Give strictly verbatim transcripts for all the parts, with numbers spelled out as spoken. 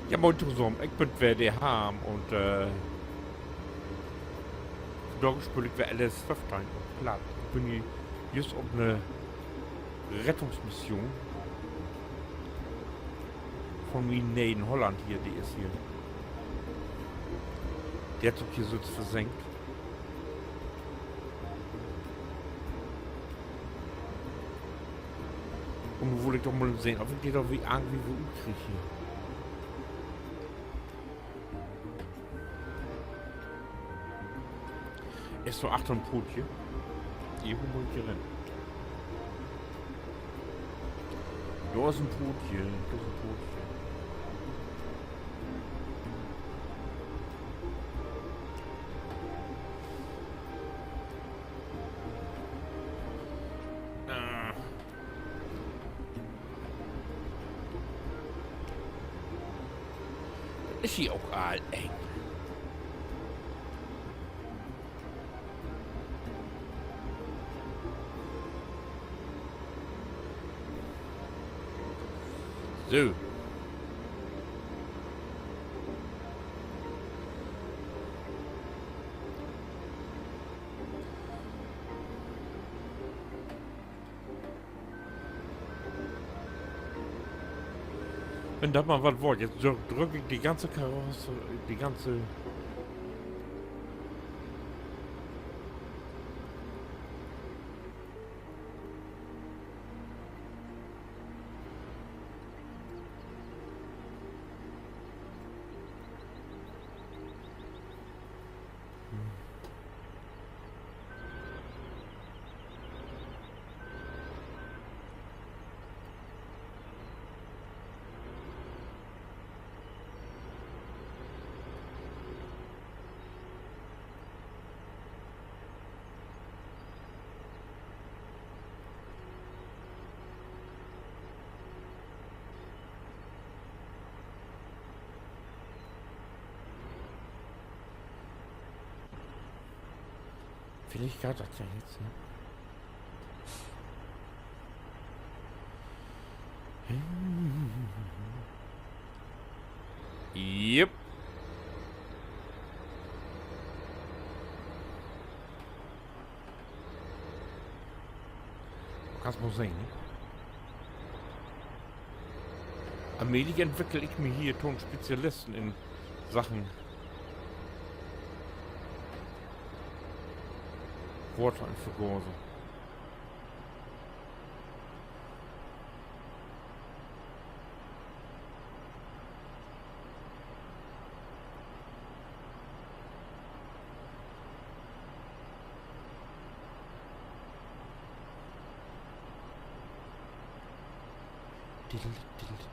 Ja, moin tosamen, ik bün weer de Harm un, äh, vandaag speel ik weer L S föffteihn op Platt. Ik bün hier jüst op 'ne Rettungsmission von mien Ne'en Holland hier, de is hier. De hett sük hier sülvst versenkt. Un nu wull ik doch mal sehn, of ik de dor irgendwie wo utkrieg hier. Is dor achter en Poortje? Irgendwo mutt ik hier rin. Dor is en Poortje, dor is en Poortje. Ah. Dat is hier ok all eng. So. Wenn dat mal wat word, jetzt drück, drück ik de ganze Karosse, de ganze Villicht geiht dat ja jetzt, ne? Yep. Kannst mal sehn, ne? Allmählich entwickel ik mi hier to'n Spezialisten in Sachen Water in Vergase. Diddel, diddel, diddel.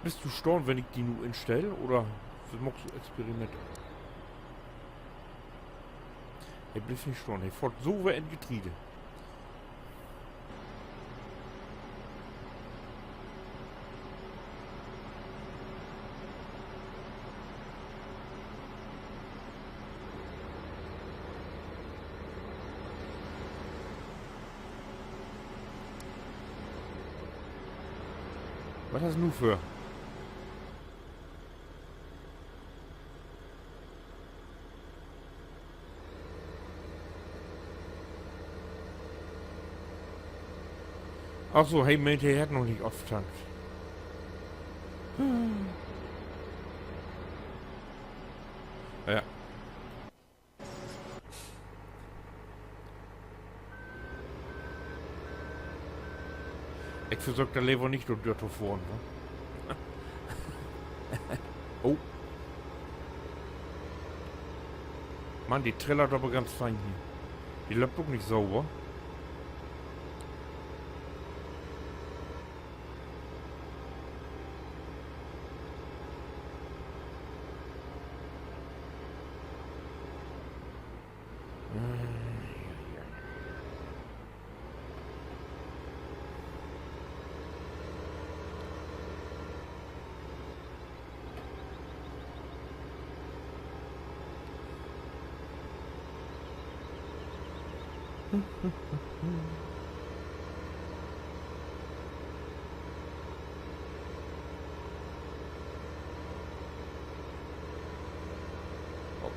Büst du stahn, wenn ik di nu instell, oder maakst du Experiment? He blifft nich stahn, he fohrt so weer in Getriede. Wat hest nu för? Ach so, he meent, he hett noch nich aftankt. Ja. Ik versöök dor lever nich dör, dör to fohren, ne? Oh. Mann, de trillert aver ganz fein hier. De löppt ok nich sauber.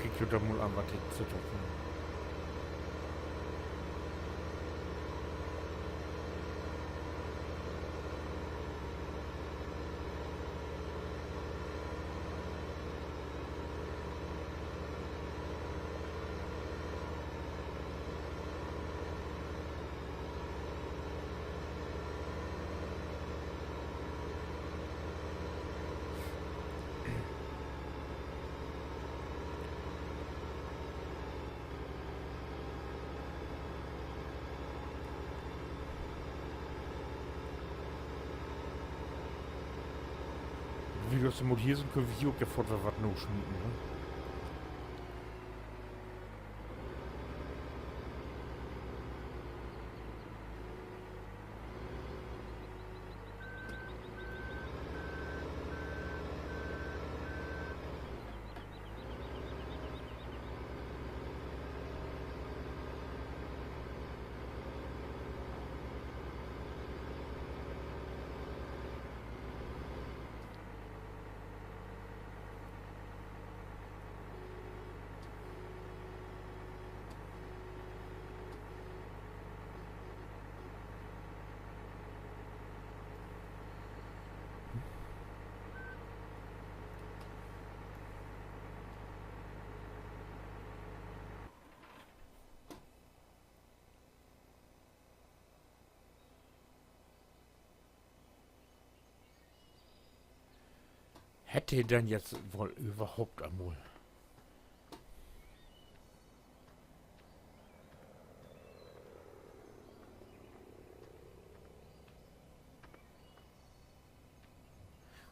Kiek jo dat mal an, wat de zittert, ne? Wie dat so mutt hier sünd, köönt wi hier ok ja foorts weer wat nasmieten, ne? Hett he denn jetzt woll överhaupt eenmal?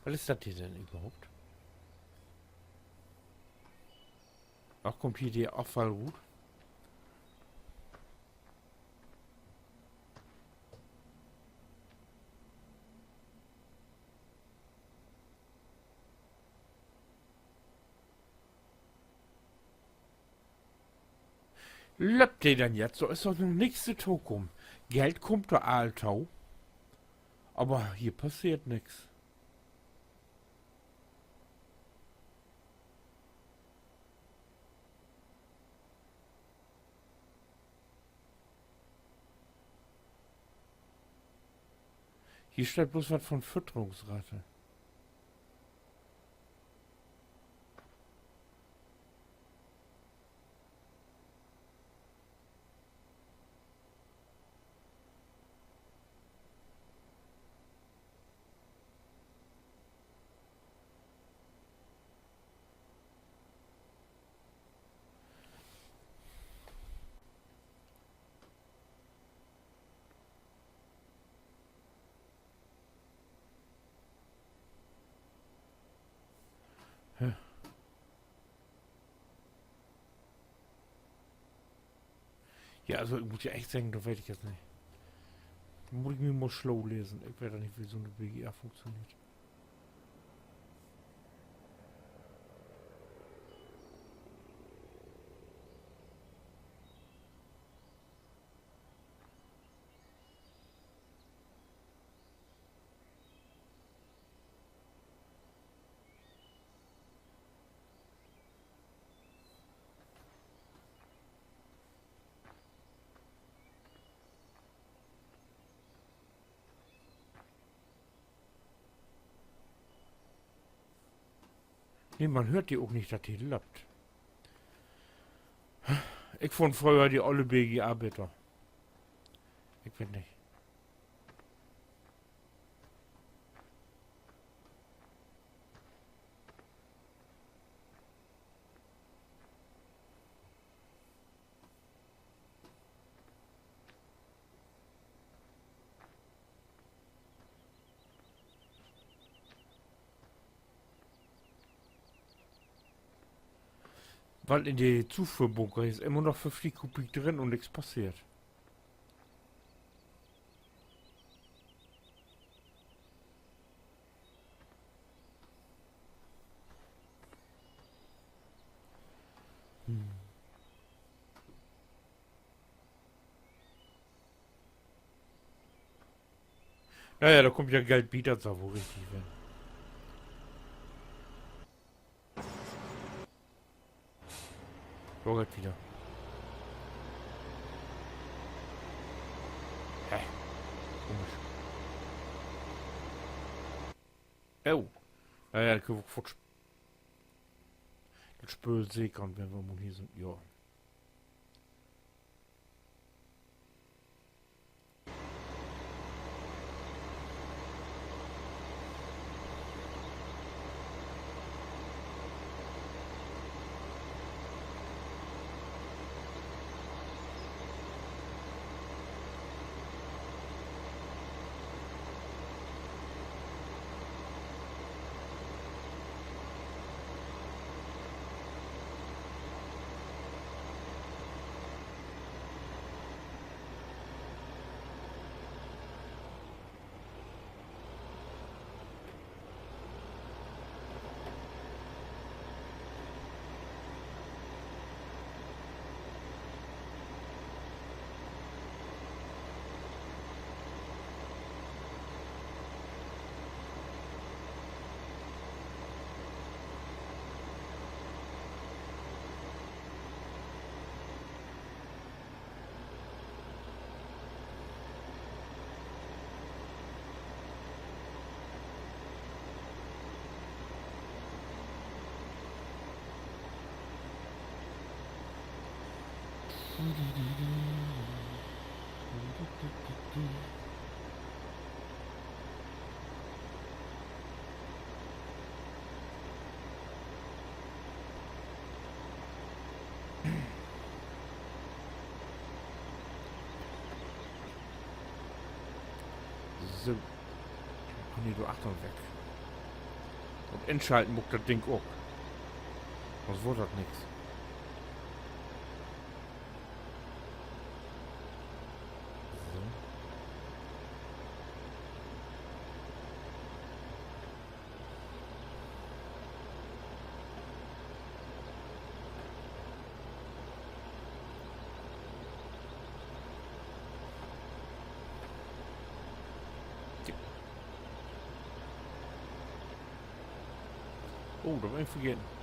Wat is dat hier denn överhaupt? Ach, kummt hier de Affall rut? Löppt de denn jetzt? So is doch nu nix to kamen. Geld kummt dor all to. Aver hier passeert nix. Hier steiht bloots wat von Fütterungsrate. Ja, also, ik mutt ja echt seggen, dat weet ik jetzt nich. Mutt ik mi mal slau lesen. Ik weet doch nich, wo so 'ne B G A funktioneert. Nee, man höört de ok nich, dat de löppt. Ik funn fröher de olle B G A beter. Ik weet nich. Wiel in de Zufuhrbunker is immer noch föfftig Kubik drin un nix passeert. Na ja, dor kummt ja Geld bi, dat sall woll richtig ween. Dor geiht dat wieder. Hä? Komisch. Oh. Ja, ja, dat köönt wi ok foort sp-, dat Spööl seker, wenn wi mal hier sünd. Ja. So. Ach nee, dor achtern weg. Un inschalten mutt ik dat Ding ok. Anners word dat nix. So. Oh, dat heff ik vergeten.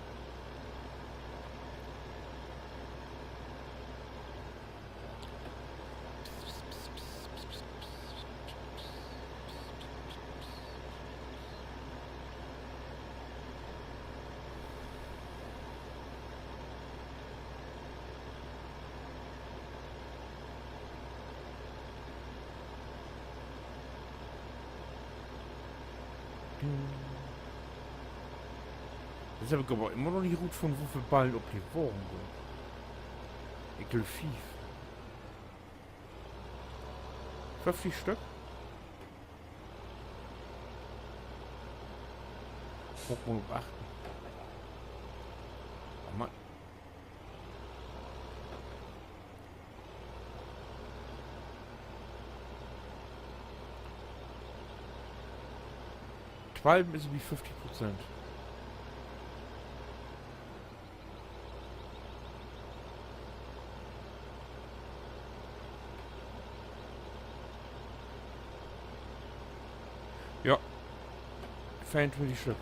Dat heff ik aver immer noch nich rutfunnen, woveel Ballen op de Wagen gahn. Ik glööv, fief. Föfftig Stück? Mutt man op achten. Oh Mann. Twalven is bi föfftig Prozent. Ja. Veeruntwintig Stück.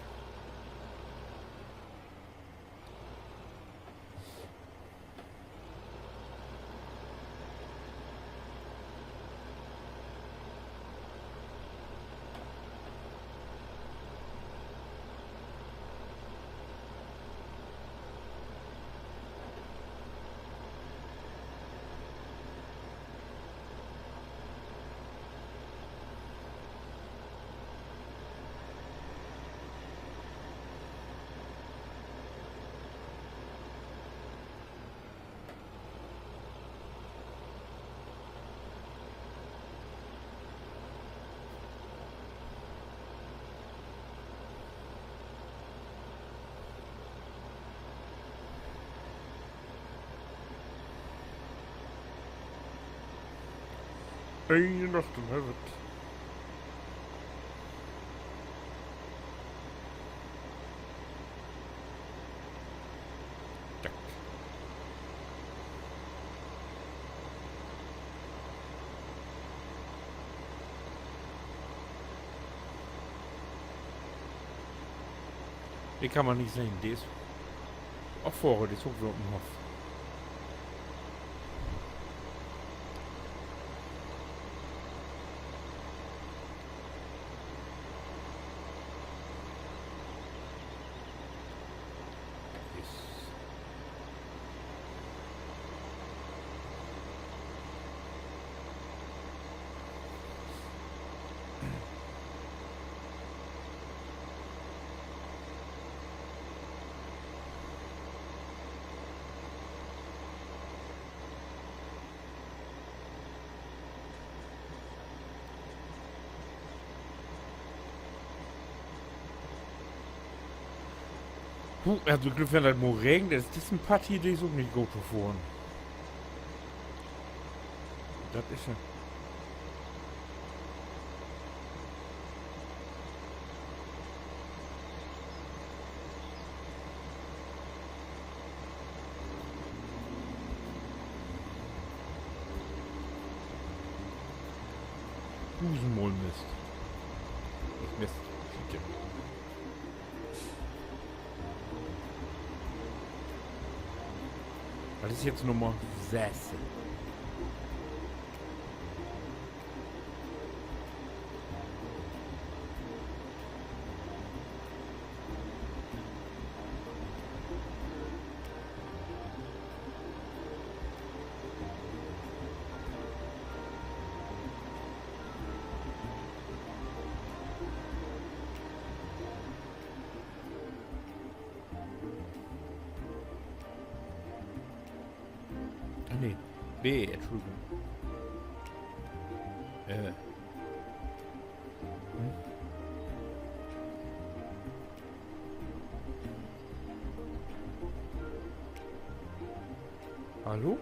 Een Nacht un heff et. Zack. De kann man nich sehn, de is affohren, de is ok weer op den Hoff. Huh, also ik glööv, wenn dat mal regent, is dissen Padd hier, de is ok nich goot to fohren. Dat is ja Duusendmal Mist. Nich Mist, Schiet. Dat is jetzt Nummer söss. Ah, nee. B, Entschuldigung. Äh. Hm? Hallo?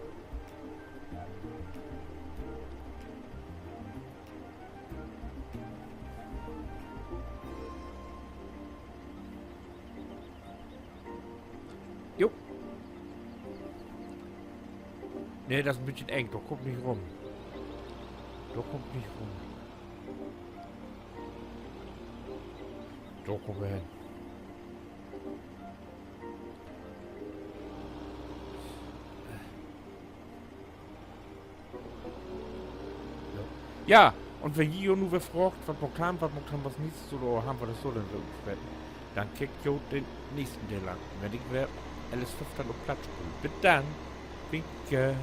Jo. Nee, dat is en beten eng. Dor kumm ik nich rüm. Dor kumm ik nich rüm. Dor kumm ik hen. Ja, un wenn ji jo nu weer fraagt, wat maakt wi, wat maakt wi as neegstes, oder hebbt wi dat so denn weer utfreten, denn kiekt jo den neegsten Deel an, wenn ik weer L S föffteihn op Platt speel. Bit denn. Winke.